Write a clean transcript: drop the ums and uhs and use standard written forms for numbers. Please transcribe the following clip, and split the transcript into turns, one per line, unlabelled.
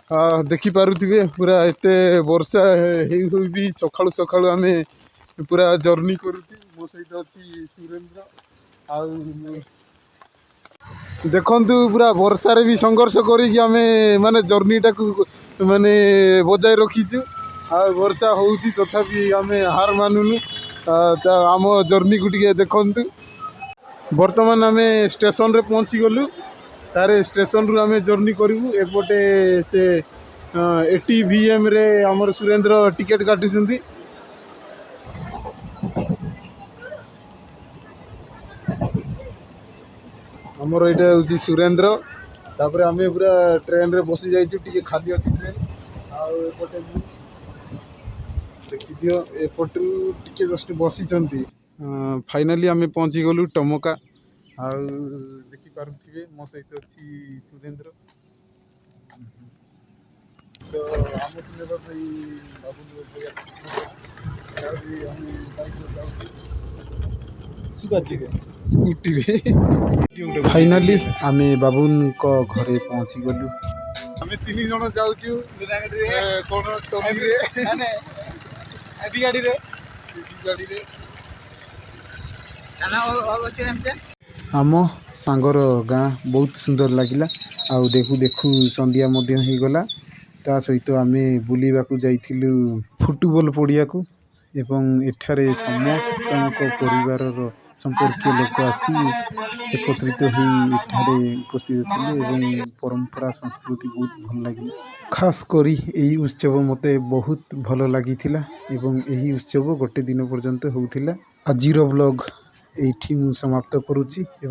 ଦେଖିପାରୁଥିବେ, ପୁରା ଏତେ ବର୍ଷା ହେଇ ହୋଇ ବି ସକାଳୁ ସକାଳୁ ଆମେ ପୁରା ଜର୍ଣ୍ଣି କରୁଛୁ। ମୋ ସହିତ ଅଛି ସୁରେନ୍ଦ୍ର। ଆଉ ଦେଖନ୍ତୁ, ପୁରା ବର୍ଷାରେ ବି ସଂଘର୍ଷ କରିକି ଆମେ ମାନେ ଜର୍ଣ୍ଣିଟାକୁ ମାନେ ବଜାୟ ରଖିଛୁ। ଆଉ ବର୍ଷା ହେଉଛି, ତଥାପି ଆମେ ହାର ମାନୁନୁ। ତ ଆମ ଜର୍ଣ୍ଣିକୁ ଟିକେ ଦେଖନ୍ତୁ। ବର୍ତ୍ତମାନ ଆମେ ଷ୍ଟେସନରେ ପହଞ୍ଚିଗଲୁ। ତାରେ ଷ୍ଟେସନରୁ ଆମେ ଜର୍ଣ୍ଣି କରିବୁ। ଏପଟେ ସେ ଏଟିଭିଏମ୍ରେ ଆମର ସୁରେନ୍ଦ୍ର ଟିକେଟ୍ କାଟୁଛନ୍ତି। ଆମର ଏଇଟା ହେଉଛି ସୁରେନ୍ଦ୍ର। ତାପରେ ଆମେ ପୁରା ଟ୍ରେନରେ ବସି ଯାଇଛୁ। ଟିକେ ଖାଲି ଅଛି ଟ୍ରେନ୍। ଆଉ ଏପଟେ ମୁଁ ଦେଖିଦିଅ, ଏପଟରୁ ଟିକେ ଜଷ୍ଟ ବସିଛନ୍ତି। ଫାଇନାଲି ଆମେ ପହଞ୍ଚିଗଲୁ ଟମକା। ଆଉ ଦେଖିପାରୁଥିବେ, ମୋ ସହିତ ଅଛି ସୁରେନ୍ଦ୍ର। ତ ଆମକୁ ନେବା ପାଇଁ ବାବୁଲ ଭାଇ ଆସିଛନ୍ତି। ଆମେ ବାଇକ୍ରେ ଯାଉଛୁ, ସ୍କୁଟିରେ। ଫାଇନାଲି ଆମେ ବାବୁନଙ୍କ ଘରେ ପହଞ୍ଚିଗଲୁ। ଆମେ ତିନି ଜଣ ଯାଉଛୁ କଣ ଟମିରେ,
ଗାଡ଼ିରେ।
ଗାଡ଼ିରେ। ଆମ ସାଙ୍ଗର ଗାଁ ବହୁତ ସୁନ୍ଦର ଲାଗିଲା। ଆଉ ଦେଖୁ ଦେଖୁ ସନ୍ଧ୍ୟା ମଧ୍ୟ ହେଇଗଲା। ତା ସହିତ ଆମେ ବୁଲିବାକୁ ଯାଇଥିଲୁ ଫୁଟବଲ୍ ପଡ଼ିଆକୁ ଏବଂ ଏଠାରେ ସମସ୍ତଙ୍କ ପରିବାରର ସମ୍ପର୍କୀୟ ଲୋକ ଆସି ଏକତ୍ରିତ ହୋଇ ଏଠାରେ ଉପସ୍ଥିତ ଥିଲେ ଏବଂ ପରମ୍ପରା ସଂସ୍କୃତି ବହୁତ ଭଲ ଲାଗିଲା। ଖାସ୍ କରି ଏହି ଉତ୍ସବ ମୋତେ ବହୁତ ଭଲ ଲାଗିଥିଲା ଏବଂ ଏହି ଉତ୍ସବ ଗୋଟେ ଦିନ ପର୍ଯ୍ୟନ୍ତ ହେଉଥିଲା। ଆଜିର ବ୍ଲଗ୍ ଏଇଠି ମୁଁ ସମାପ୍ତ କରୁଛି ଏବଂ